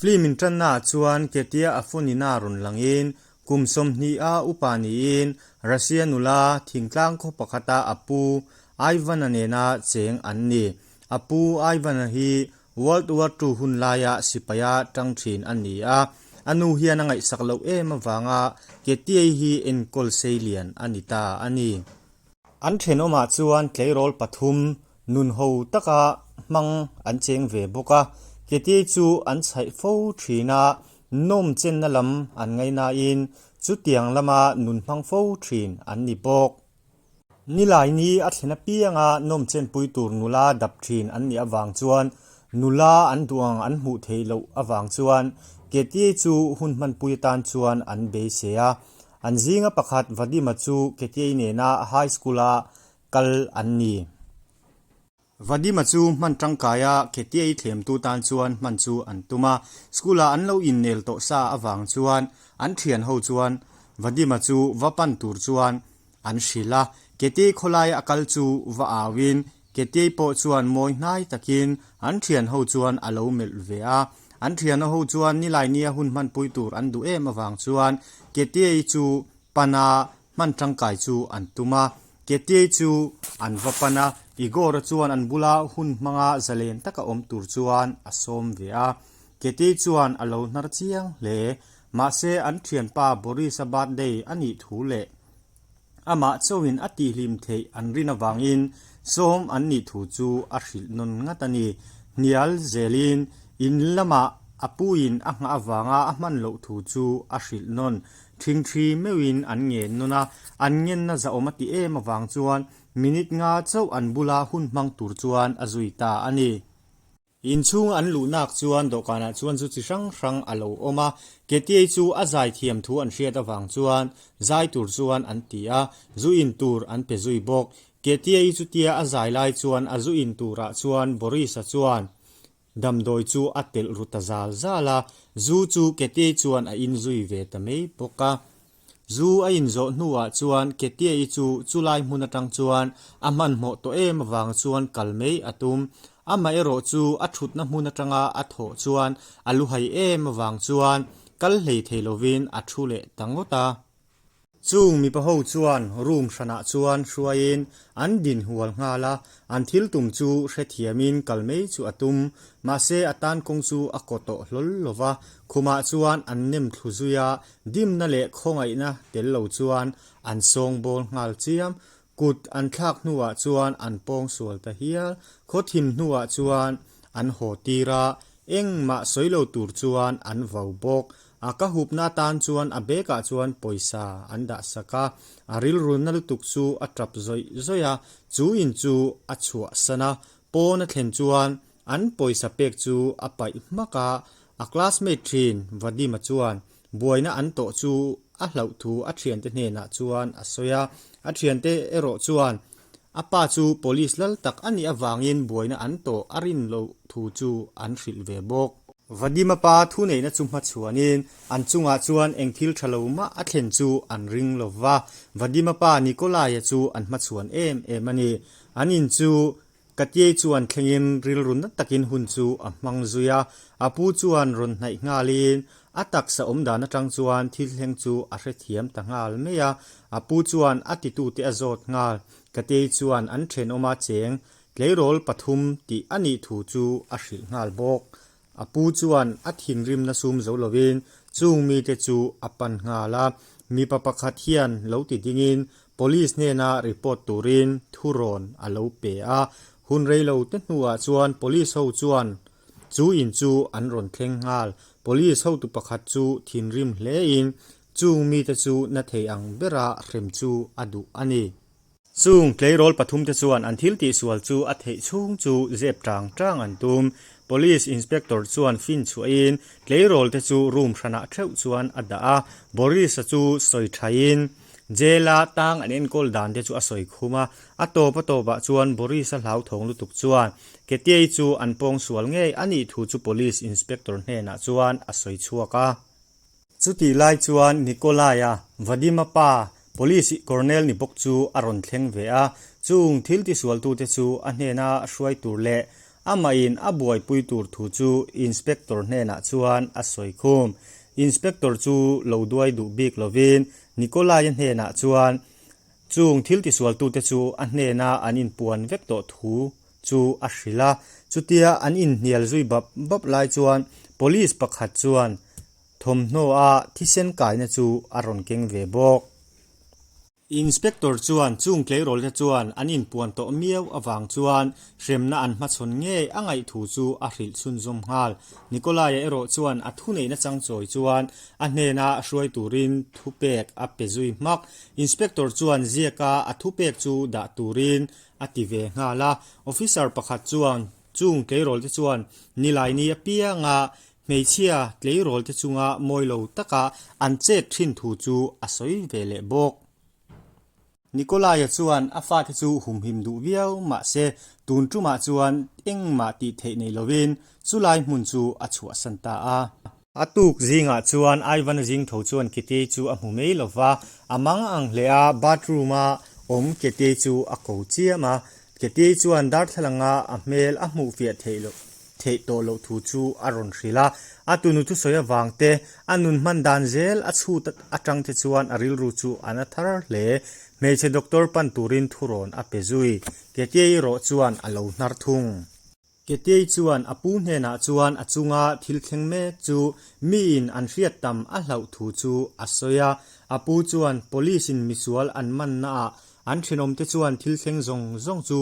Film inṭannaah chuan Ketia Afonina rawn langin kum 20 a upa niin Russia nula thingtlang khaw pakhata a pu Ivan-a nena cheng an ni. A pu Ivan-a hi World War Two hun laia sipaia ṭang ṭhin a ni a, a nu hian a ngaihsak loh em avanga Ketia-i hi enkawl seilian a ni ta a ni. An thenawmah chuan tleirawl pathum nun ho taka hmang an cheng ve bawk a, Ketia chu an chhaih fo thin a, nawm chenna lam an ngaihnain chutiang lama nun hmang fo thin an ni bawk. Nilaini a thlen apianga nawm chenpui tur nula dap thin an nih avang chuan nula an duh ang an hmuh theih loh avang chuan Ketia chu hun hmanpui atan chuan an beisei a. An zinga pakhat Vadim-a chu Ketiai nena high school-a kal an ni. Vadim-a chu hman tangkaia Ketiai thlemtu tan chuan hman chu an tum a, school-ah an lo innel tawh sa avang chuan an thian ho chuan Vadim-a chu va pan tur chuan an hrilh a. Ketiai khawlaia a kal chu va auin Ketei pawh chuan mawi hnai takin an thian ho chuan a lo melh ve a. An thian ho chuan nilai nia hun hmanpui tur an duh em avang chuan Ketei chu pana hman tangkai chu an tum a. Ketei chu an va pan a, Igor-a chuan an bula hun hmanga zalen taka awm tur chuan a sawm ve a. Ketei chuan a lo hnar chiang hle. Mahse an thianpa Boris-a birthday a nih thu leh Amah chauhin a tihhlim theih an rin avangin sawm an nih thu chu a hrilh nawn ngat a ni. Hnial zelin in lamah a puiin a nghah avanga a hman loh thu chu a hrilh nawn. Thingthi meuhin an ngen nawn a, an ngenna zahawm a ti em avang chuan minute nga chauh an bula hun hmang tur chuan a zui ta a ni. Inchhung an luhnak chuan dawhkanah chuan zu chi hrang hrang a lo awm a, Ketiai chu a zai thiam thu an hriat avang chuan zai tur chuan an ti a, zu in tur an pe zui bawk. Ketiai chutia a zai lai chuan a zu in turah chuan Boris-a chuan damdawi chu a telh ru ta zal zal a, zu chu Ketiai chuan a in zui ve ta mai bawk a. Zu a inzawh hnuah chuan Ketia-i chu chulai hmun atang chuan a hmanhmawh tawh em avang chuan kal mai a tum. Amaherawh chu a thutna hmun atanga a thawh chuan a luhai em avang chuan kal hlei thei lovin a thu leh ta ngawt a. Chung mipa ho chuan room hranah chuan hruaiin an din hual nghal a, an thil tum chu hrethiamin kal mai chu a tum. Mahse a tan kawng chu a kaw tawh hlawl lova, khumah chuan an nem thlu zui a, Dimna leh khawngaihna tel lo chuan an sawngbawl nghal chiam. Kut an thlak hnuah chuan an pawng sual ta hial. Khaw thim hnuah chuan an haw tir a, engmah sawi lo tur chuan an vau bawk. A ka hupna atan chuan a bag ah chuan pawisa an dah sak a, a rilruna lutuk chu a tap zawih zawih a, chu in chu a chhuahsan a. Pawn a thlen chuan An pawisa pek chu a paih hmak a, a classmate thin Vadim-a chuan buaina an tawh chu a hlauh thu a thiante hnenah chuan a sawi a. A thiante erawh chuan a pa chu police lal tak a nih avangin buaina an tawh a rin loh thu chu an hrilh ve bawk. Vadim-a pa thuneihna chu hmachhuanin an chungah chuan eng thil tha lo mah a thlen chu an ring lo va, Vadim-a pa Nikolai-a chu an hmachhuan em em a ni. An in chu Ka tiai chuan thlengin rilru na takin hun chu a hmang zui a, a pu chuan rawn hnaih nghalin a taksa awm dan atang chuan thil thleng chu a hrethiam ta nghal mai a, a pu chuan a titute a zawt nghal. Ka tiai chuan an thenawma cheng tleirawl pathum tih a nih thu chu a hrilh nghal bawk. A pu chuan a thinrimna sum zo lovin chung mite chu a pan nghal a, mipa pakhat hian lo ti dingin Police hnena report turin thurawn a lo pe a. Hun rei lo te hnuah chuan Police ho chuan chu in chu an rawn thleng nghal. Police hotu pakhat chu thinrim hlein chung mite chu na thei ang bera hrem chu a duh a ni. Chung tleirawl pathumte chuan an thil tihsual chu a theih chhung chu zep tang tang an tum. Police Inspector chuan fin chhuahin tleirawlte chu room hranah theuh chuan a dah a, Boris-a chu sawi thain jail-a tang an enkawl dan te chu a sawi khum a. A tawp a tawpah chuan Boris-a hlauthawng lutuk chuan Ketiai chu an pawngsual ngei a nih thu chu Police Inspector hnenah chuan a sawi chhuak a. Chutih lai chuan Nikolai-a, Vadim-a pa, Police Colonel ni bawk chu a rawn thleng ve a, chung thil tisualtute chu a hnena hruai tur leh Amahin a buaipui tur thu chu Inspector hnenah chuan a sawi khum. Inspector chu lo duai duh bik lovin Nikolai-a hnenah chuan chung thil tisualtute chu a hnena an inpuan vek tawh thu chu a hrilh a. Chutia an inhnial zui bap bap lai chuan Police pakhat chuan thawmhnaw a thisen kaina chu a rawn keng ve bawk. Inspector chuan chung tleirawlte chuan an inpuan tawh miau avang chuan hremna an hmachhawn ngei a ngaih thu chu a hrilh chhunzawm nghal. Nikolai-a erawh chuan a thuneihna changchawi chuan a hnena hruai turin thupek a pe zui hmak. Inspector chuan ziaka a thupek chu dah turin a ti ve nghal a. Officer pakhat chuan chung tleirawlte chuan Nilaini apianga Hmeichhia tleirawl te chunga mawi lo taka an chet thin thu chu a sawi ve leh bawk. Nikolai-a chuan a fate chu humhim duh viau mah se tun tumah chuan engmah tih theih nei lovin chulai hmun chu a chhuahsan ta a. A tuk zingah chuan Ivan-a zing tho chuan Kitty chu a hmu mai lo va, a mang ang hle a, bathroom-a awm Kitty chu a ko chiam a, Kitty chuan darthlalanga a hmel a hmuh fiah theih loh. Theih tawh loh thu chu a rawn hrilh a, a tunu thusawi avang te, a nun hman dan zel a chhut atang te chuan a rilru chu a na thar hle. Hmeichhe doctor pan turin thurawn a pe zui. Ketiai erawh chuan a lo hnar thung. Ketiai chuan a pu hnenah chuan a chunga thil thleng mek chu miin an hriat tam a hlauh thu chu a sawi a. A pu chuan police in misual an mannaah An thenawmte chuan thil thleng zawng zawng chu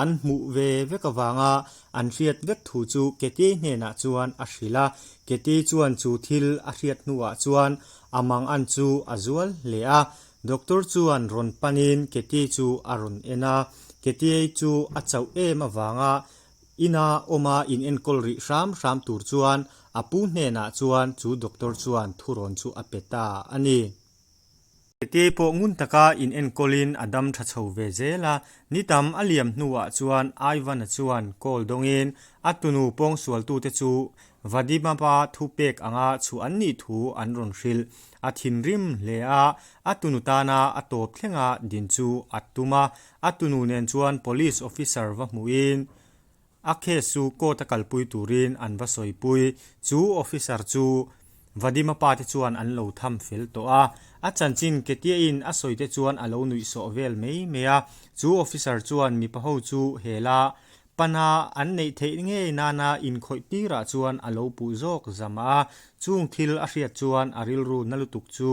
an hmuh ve vek avanga an hriat vek thu chu Ketiei hnenah chuan a hrilh a. Ketiei chuan chu thil a hriat hnuah chuan a mangan chu a zual hle a. Doctor chuan rawn panin Ketiei chu a rawn en a. Ketiei chu a chauh em avanga ina awma inenkawl rih hram hram tur chuan a pu hnenah chuan chu doctor chuan thurawn chu a pe ta a ni. Tete pawh ngun taka in enkawlin a dam tha chho ve zel a, ni tam a liam hnuah chuan Ivan-a chuan call dawngin a tunu pawngsualtute chu Vadimapa thupek anga chhuah an nih thu an rawn hrilh. A thinrim hle a, a tunu tana a tawp thlenga din chu a tum a, a tunu nen chuan police officer va hmuhin A case chu court a kalpui turin an va sawipui. Chu officer chu Vadim-a pa te chuan an lo tham fel tawh a. A chanchin Ketia-in a sawi te chuan a lo nuih sawh vel mai mai a. Chu officer chuan mipa ho chu hela pana an neih theih ngei nana inkhawih tirah chuan a lo puh zawk zam a. Chung thil a hriat chuan a rilru na lutuk chu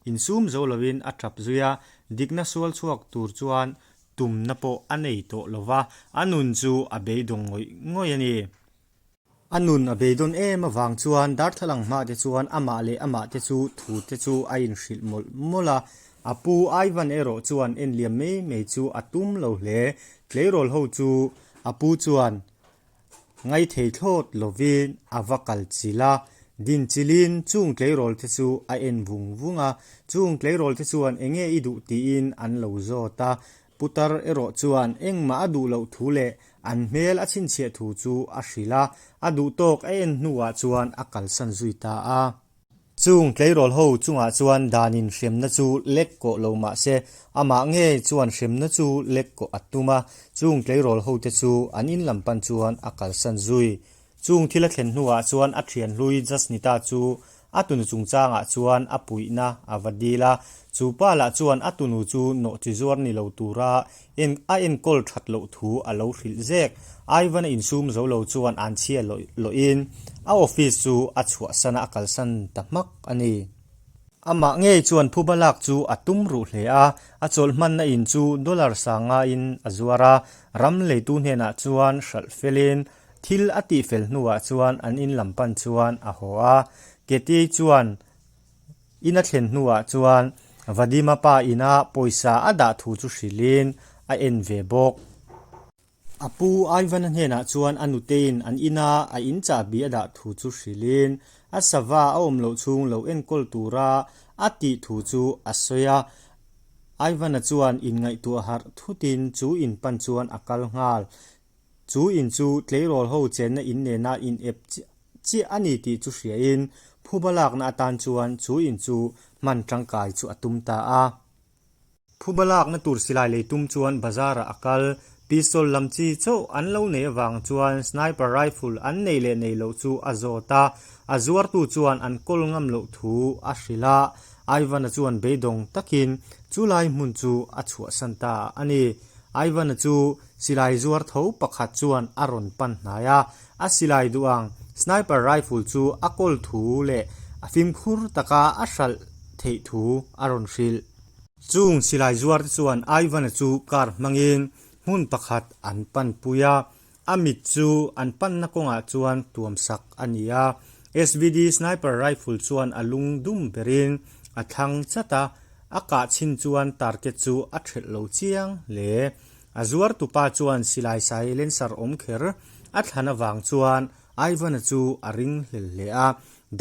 insum zo lovin a tap zui a. Dikna sual chhuak tur chuan Tumna pawh a nei tawh lo va, a nun chu a beidawng ngawih ngawih a ni. A nun a beidawn em avang chuan darthlalang hmah te chuan amah leh amah te chu thu te chu a inhrilh mawlh mawlh a. A pu Ivan erawh chuan enliam mai mai chu a tum lo hle. Tleirawl ho chu a pu chuan Ngaithei thlawt lovin a va kal chilh a, din chilhin chung tleirawl te chu a en vung vung a, chung tleirawl te chuan enge i duh tiin an lo zawt a, putar erawh chuan engmah a duh loh thu leh an hmel a chhinchhiah thu chu a hrilh a, a duh tawk a en hnuah chuan a kalsan zui ta a. Chung tleirawl ho chungah chuan danin hremna chu lek kawh lo mah se, amah ngei chuan hremna chu lek kawh a tum a, chung tleirawl hote chu an in lam pan chuan a kalsan zui. Chung thil a thlen hnuah chuan a thian hlui Jasnita chu a tunu chungchangah chuan a puihna a va dil a, chu pa lah chuan a tunu chu nawhchi zuar ni lo tura en a enkawl that loh thu a lo hrilh zek. Ivan a insum zo lo chuan an chhia lawih lawhin a office chu a chhuahsan a, a kalsan ta hmak a ni. Amah ngei chuan phuba lak chu a tum ruh hle a, a chawlh hmanna in chu dollar sangaiin a zuar a, ram leitu hnenah chuan hralh felin thil a tihfel hnuah chuan an in lam pan chuan a haw a. Katie chuan In a thlen hnuah chuan Vadima pa ina pawisa a dah thu chu hrilhin a en ve bawk. A pu Ivan-a hnenah chuan a nutein an ina a in chahbi a dah thu chu hrilhin a sava a awm loh chhung lo enkawl tura a tih thu chu a sawi a. Ivan-a chuan inngaihtuah harh thutin chu in pan chuan a kal nghal. Chu in chu tleirawl ho chenna in nena in ep chiah a ni tih chu hriain phuba lakna atan chuan chu in chu hman tangkai chu a tum ta a. Phuba lakna tur silai lei tum chuan bazar ah a kal. Pistol lam chi chauh an lo neih avang chuan sniper rifle an nei leh nei loh chu a zawt a, a zuartu chuan an kawl ngam loh thu a hrilh a, Ivan-a chuan beidawng takin chu lai hmun chu a chhuahsan ta a ni. Ivan-a chu silai zuar tho pakhat chuan a rawn pan hnai a, a silai duh ang sniper rifle chu a kawl thu leh a fimkhur taka a hralh theih thu a rawn hrilh. Chung silai zuar te chuan Ivan-a chu car hmangin hmun pakhat an panpui a, a mit chu an panna kawngah chuan tuamsak a ni a. SVD sniper rifle chuan a lung dum berin a thlang chat a, a kah chhin chuan target chu a thelh lo chiang hle. A zuartupa chuan silai silencer awm kher a thlan avang chuan Ivan-a chu a ring hlel hle a,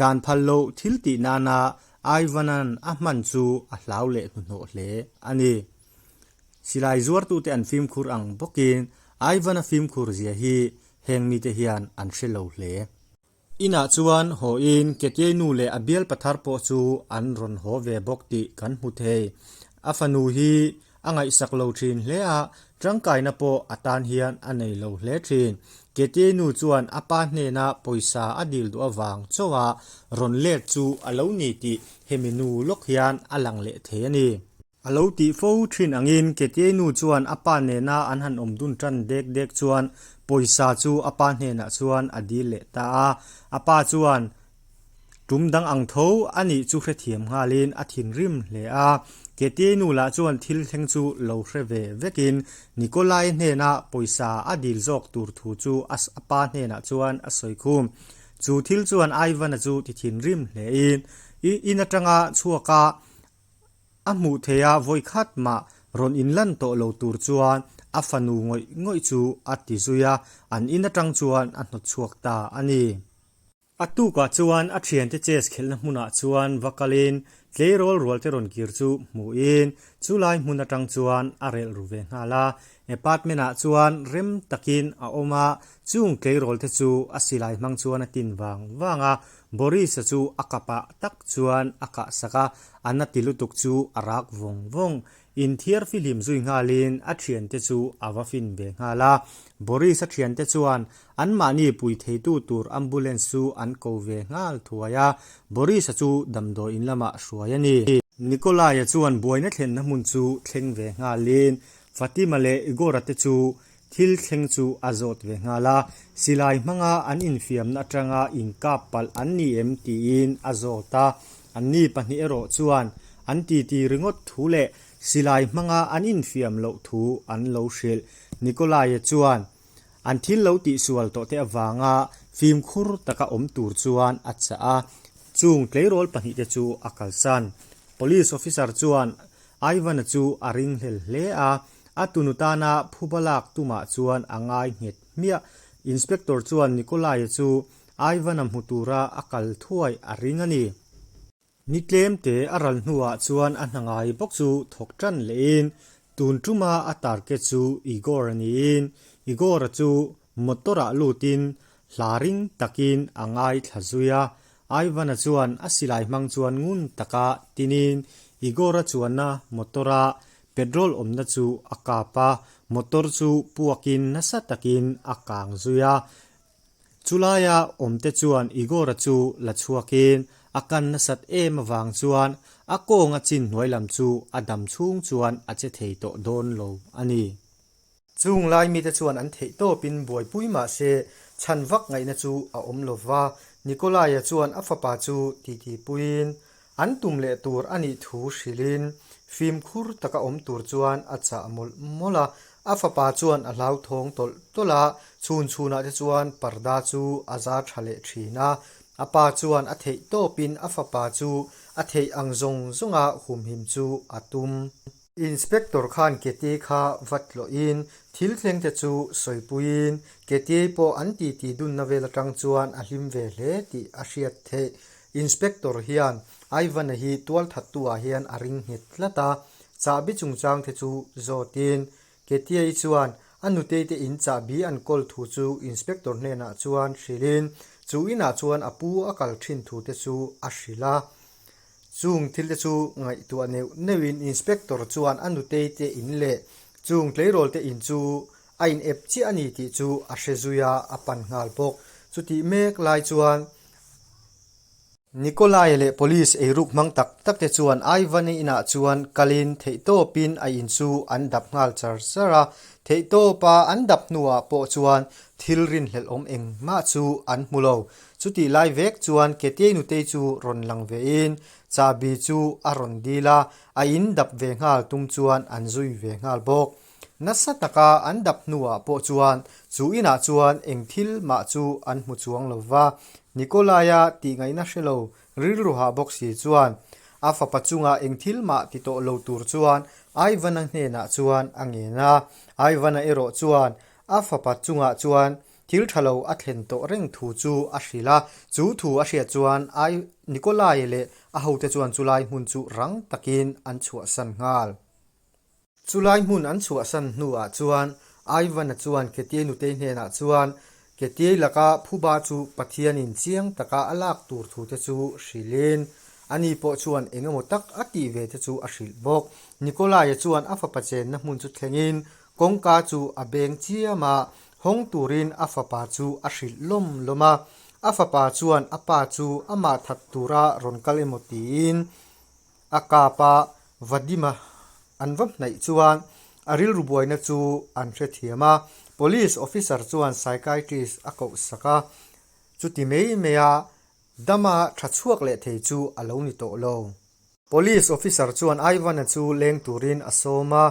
dan phal loh thil tih nana Ivan-a'n a hman chu a hlau leh hnuhnawh hle a ni. Silai zuartute an fimkhur ang bawkin Ivan-a fimkhur zia hi heng mite hian an hre lo hle. Inah chuan hawiin Ketiai nu leh a bial pathar pawh chu an rawn haw ve bawk tih kan hmu thei. A fanu hi A ngaihsak lo thin hle a, tangkaina pawh a tan hian a nei lo hle thin. Ketie nu chuan a pa hnena pawisa a dil duh avang chauha rawn let chu a lo ni tih hemi nu lawk hian a lang leh thei a ni. A lo tih fo thin angin Ketie nu chuan a pa nena an han awm dun tan dek dek chuan pawisa chu a pa hnenah chuan a dil leh ta a. A pa chuan Tum dang ang tho a nih chu hrethiam nghalin a thinrim hle a. Ketie nu lah chuan thil thleng chu lo hre ve vekin Nikolai hnena pawisa a dil zawk tur thu chu a pa hnenah chuan a sawi khum. Chu thil chuan Ivan-a chu ti thinrim hlein in atanga chhuaka A hmuh theih a vawi khat mah rawn inlan tawh lo tur chuan a fanu ngawih ngawih chu a ti zui a, an in atang chuan a hnawt chhuak ta a ni. A tukah chuan a thiante chess khelhna hmunah chuan va kalin tleirawl rualte rawn kir chu hmuhin chulai hmun atang chuan a relh ru ve nghal a. Apartment ah chuan rem takin a awm a, chung tleirawlte chu a silai hmang chuan a tin vang vang a. Boris-a chu a kapah tak chuan a kahsak a, a na ti lutuk chu a rak vawng vawng. Inthiar fihlim zui nghalin a thiante chu a va fin ve nghal a. Boris-a thiante chuan anmahni pui theitu tur ambulance chu an ko ve nghal thuai a, Boris-a chu damdawiin lamah hruai a ni. Nikolai-a chuan buaina thlenna hmun chu thleng ve nghalin Fatima leh Igor-a te chu thil thleng chu a zawt ve nghal a, silai hmanga an infiamna atanga inkap palh an ni em tiin a zawt a, anni pahnih erawh chuan an titi ringawt thu leh silai hmanga an infiam loh thu an lo hrilh. Nikolai-a chuan an thil lo tihsual tawh te avanga fimkhur taka awm tur chuan a chah a, chung tleirawl pahnihte chu a kalsan. Police officer chuan Ivan-a chu a ringhlel hle a, a tunu tana phuba lak tumah chuan a ngai nghet hmiah. Inspector chuan Nikolai-a chu Ivan-a hmu tura a kal thuai a ring a ni. Ni tlemte a ral hnuah chuan a hna ngai bawk chu thawk tan lehin tun tuma a target chu Igor-a niin Igor-a chu motor-ah lutin hla ring takin a ngaithla zui a, Ivan-a chuan a silai hmang chuan ngun taka tinin Igor-a chuanna motor-a petrol awmna chu a kap a, motor chu puakin nasa takin a kang zui a. Chulaia awmte chuan Igor-a chu la chhuakin a kan nasat em avang chuan a kawnga chin hnuai lam chu a dam chhung chuan a che thei tawh dawn lo a ni. Chung lai mite chuan an theih tawpin buaipui mah se chhan vak ngaihna chu a awm lo va, Nikolai-a chuan a fapa chu titipuiin an tum leh tur a nih thu hrilhin fimkhur taka awm tur chuan a chah mawlh mawlh a. A fapa chuan a hlauthawng tawlh tawlh a, chhun chhunah te chuan parda chu a zar tha leh thin a. A pa chuan a theih tawpin a fapa chu a theih ang zawng zawnga humhim chu a tum. Inspector khan Keti kha va tlawhin thil thleng te chu sawipuiin Keti pawh an titi dunna vel atang chuan a hlim ve hle tih a hriat theih. Inspector hian Ivan-a hi tualthattu ah hian a ring nghet tlat a, chahbi chungchang te chu zawtin Keti chuan a nutei te in chahbi an kawl thu chu Inspector hnenah chuan hrilhin chu inah chuan a pu a kal thin thu te chu a hrilh a. Chung thil te chu ngaihtuah neuh neuhin Inspector chuan a nutei te in leh chung tleirawl te in chu A in ep chiah a ni tih chu a hre zui a, a pan nghal bawk. Chutih mek lai chuan Nikolai leh police eiruk hmang tak tak te chuan Ivan-a inah chuan kalin theihtawpin a in chu an dap nghal char char a. Theihtawpa an dap hnuah pawh chuan thil rinhlelh awm engmah chu an hmu lo. Chutih lai vek chuan Ketiai nutei chu rawn lang vein chahbi chu a rawn dil a, a in dap ve nghal tum chuan an zui ve nghal bawk. Nasa taka an dap hnuah pawh chuan chu inah chuan eng thil mah chu an hmu chuang lo va. Nikolaia tihngaihna hre lo rilru hah bawk si chuan a fapa chunga eng thil mah ti tawh lo tur chuan Ivan-a hnenah chuan a ngen a. Ivan-a erawh chuan a fapa chungah chuan Thil tha lo a thlen tawh reng thu chu a hrilh a, chu thu a hriat chuan I Nikolai leh a hote chuan chulai hmun chu rang takin an chhuahsan nghal. Chulai hmun an chhuahsan hnuah chuan Ivan-a chuan Ketiai nutei hnenah chuan Ketiai laka phuba chu Pathianin chiang taka a lak tur thute chu hrilhin ani pawh chuan eng emaw tak a tih ve te chu a hrilh bawk. Nikolai-a chuan a fapa chenna hmun chu thlengin kawngka chu a beng chiam a, Hawng turin a fapa chu a hrilh lawm lawm a, a fapa chuan a pa chu amah that tura rawn kal emaw tiin a kap a, Vadim-a an va hnaih chuan a rilru buaina chu an hrethiam a, Police officer chuan psychiatrist a koh sak a, chuti mai maia dama tha chhuak leh thei chu a lo ni tawh lo. Police officer chuan Ivan-a chu leng turin a sawm a,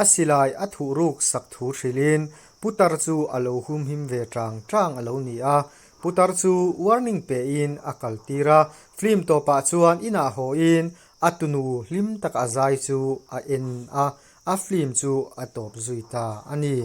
a silai a thuh ruk sak thu hrilhin putar chu a lo humhim ve tang tang a lo ni a. Putar chu warning pein a kaltir a, film tawpah chuan inah hawiin a tunu hlim taka a zai chu a en a, a film chu a tawp zui ta a ni.